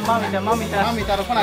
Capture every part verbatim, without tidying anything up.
Mamita, mamita. Mamita rok phana.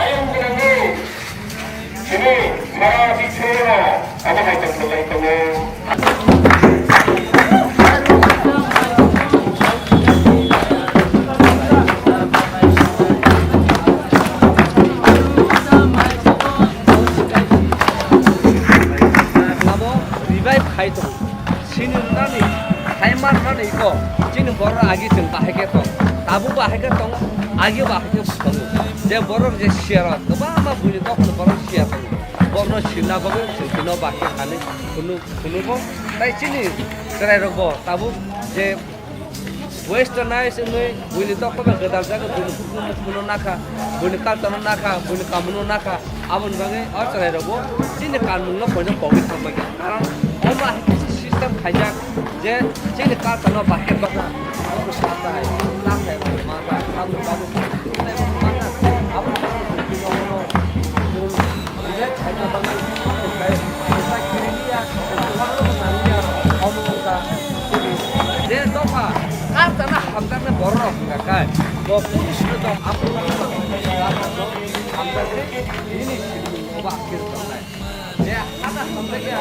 Ayang gwnangwi chini sara bichoro abo hai tong khlai tongo. Abo revive khai tongo. Sini nani hai man mani ko chini borok agi chwng bahai khe tong. Tabuk bahai khe tong, agi bahai khe tongo. Je borok je siya rok kwbangma buini dophano borok siya tongo. Borokno sirna bagwi chwng tino bahai khe thani phunu, phunu bo. Tai chini chwrai rok bo tabuk je Westernized wngwi buini dophano gwdal jago, buini hukumu phunu nakha, buini culture no nakha, buini kamu no nakha. Aboni bagwi o chwrai rok bo chini kanmung no koino kogwi thang bagwi. Karon omo hai khe system khaijak je chini culture no bahai khe tongkha. Omo sa ta hai, ta hai, ma ta, aboni bagwi. Je dopha, kar tana hamjaknai borok wngkha khe, bo police no tong, aphuru no tong, hamjaknai, nini simi obo akhir tongnai. Je hana hamjakya.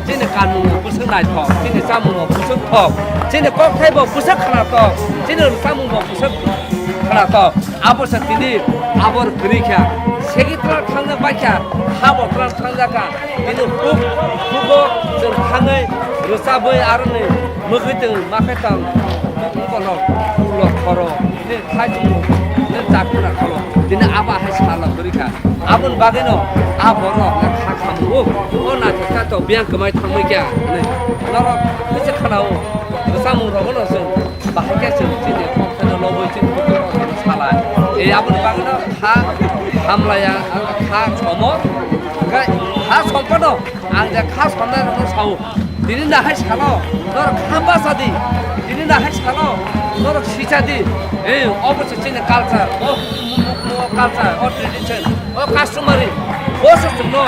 Chini kanmung bwswk naithok, Kok, chini kokthai bo bwswk khwnatok, chini rwchapmung bo bwswk khwnatok. Abo se tini abo rwgwi kha, segwi twlang thangna bai kha, ha bo twlang thangjak kha. Tini huk, hugo chwng thangwi rwchabwi aroni mwgwi tong ma khe tong, bono ulo khoro. Tini khai tongmung, tini chakra kholo, tini abo hai salo kwrwi kha. Aboni bagwino a borok na kha khamu, o naithok kha to biyang kwmai thangwi kha hwnwi norok kisa khana-o. Bwsamung rokno chwng bahai khe chwng chini kokthano lobwi chini bukhuk rok salai. E aboni bagwino kha hamlaya, kha chomo, hwnkhe kha sompano. Ang je kha somnai rokno sao, tini nahai salo norok kha bacha di, tini nahai salo norok sicha di. Ei, obo se chini culture, o, o, o culture, o tradition, o customary, bo se chwngno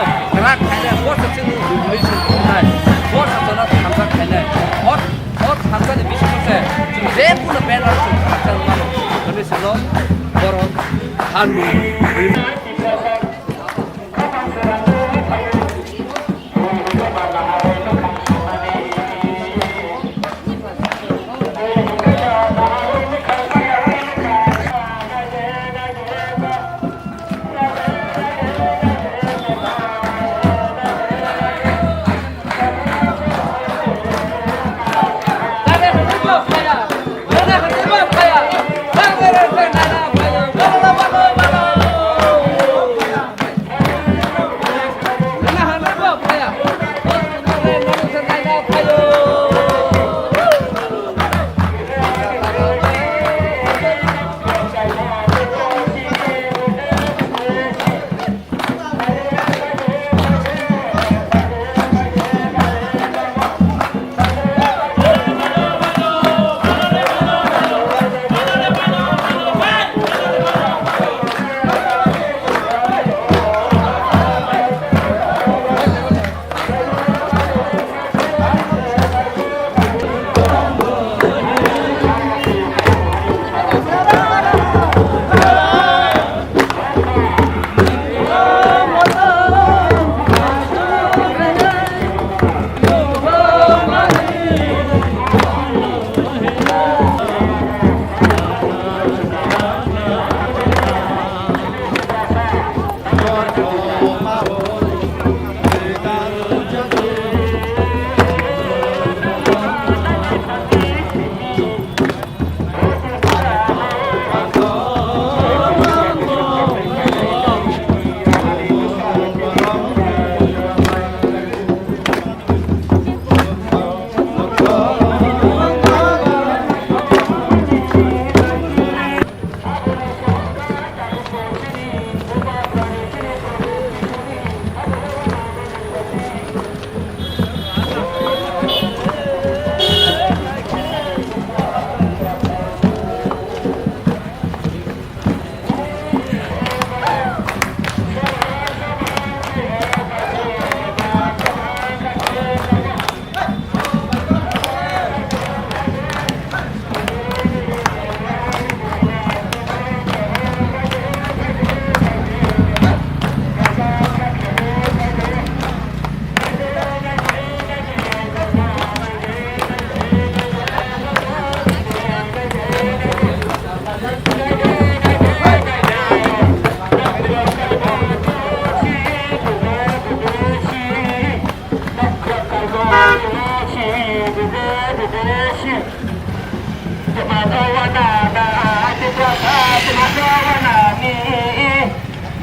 rak khainai, bo se chini regulation khainai, bo se chwngno thansa khainai. O, o thansani bisingo se chwng je kuno banner chwng khakchang mano, hwnwi chwngno borok han.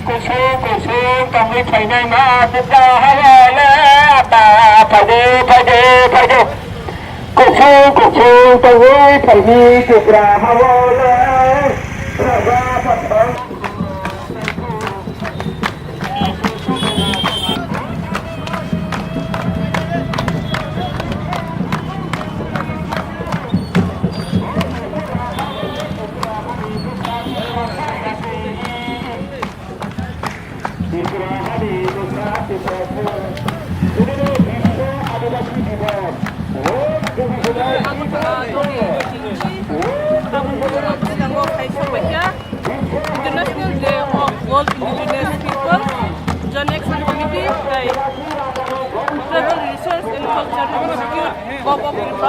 Kusung kusung tongwi phainai ma Tipra hao le, ata phaidi, phaidi, phaidi. Kusung kusung tongwi phaidi Tipra hao le, raja pathang. International Day of World Indigenous People, Joint Action Committee, tei Tribal Resource and Culture Institute, Govt of Tripura.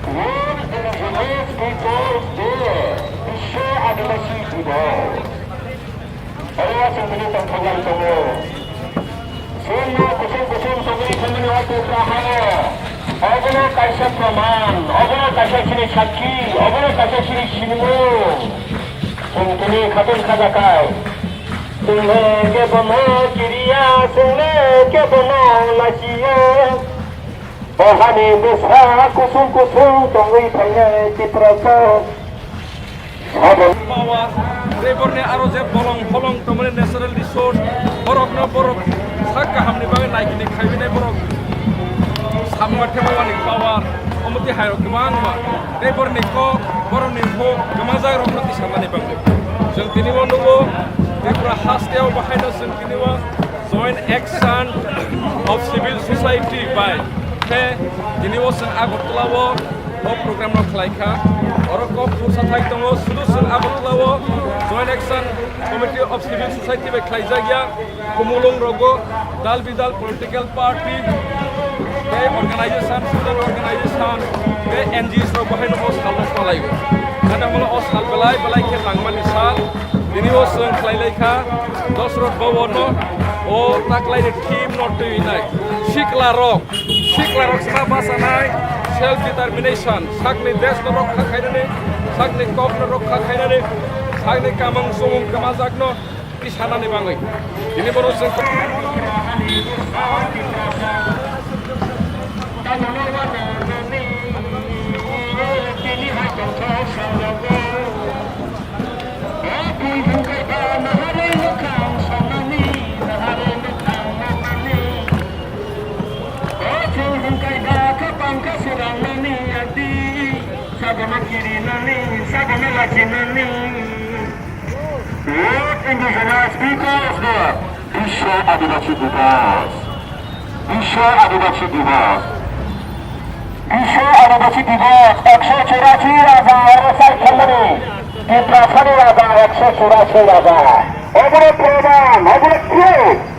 World Indigenous Peoples Day, Biswa Adibasi Divas. Oro chwng tini tongthok lai tongo. Chwngno kusum kusum tongwi thangmani o Tipra hao. Obono kaisa proman, obono kaisa chini sakki, obono kaisa chini sinimung. Chwng tini khatung khajakai. Chwngno kebono kiriya, chwngno kebono lachiya. O hani bwsa kusung kusung tongwi phainai Tiprasa. Sabo. Power, tei borokni aro je bolong bolong tongmani natural resource, borokno borok sak kahamni bagwi naikini khaibinai borok samung thepawani power, omo twi hairok kwbangma. Tei borokni kok, borokni huk, kwmajak rokno tisamani bagwi. Chwng tini o nugo, Tripura hasteo bahaino chwng tini o Joint Action of Civil Society bai khe tini o chwng Agartala o o program rok khlai kha. Oro kok khursa thai tongo, sudu chwng Agartala o Joint Action Committee of Civil Society bai khlaijak ya. Kumulung rogo dal bidal political party tei organization, student organization tei N G Os rok bahai no o sal rok palai o. Nang mano o sal belai belai khe nangmani sal. Tini o chwng khlai lai kha Dosrot Bhawan no, o taklai ni theme no twi nai. Sikla rok, sikla rok sa bachanai, self determination, sakni desh no rokha khainani, sakni kok no rokha khainani, sakni kamang sumung kwmajak no tisanani bagwi. Tini bono chwng Sabono kirinani, sabono lachinani. World Indigenous Peoples Day, Biswa Adibasi Divas. Biswa Adibasi Divas. Biswa Adibasi Divas, ekso churashi raja oro sai thangmani. Tiprasani raja, ekso churashi raja. Obono proman, obono proof.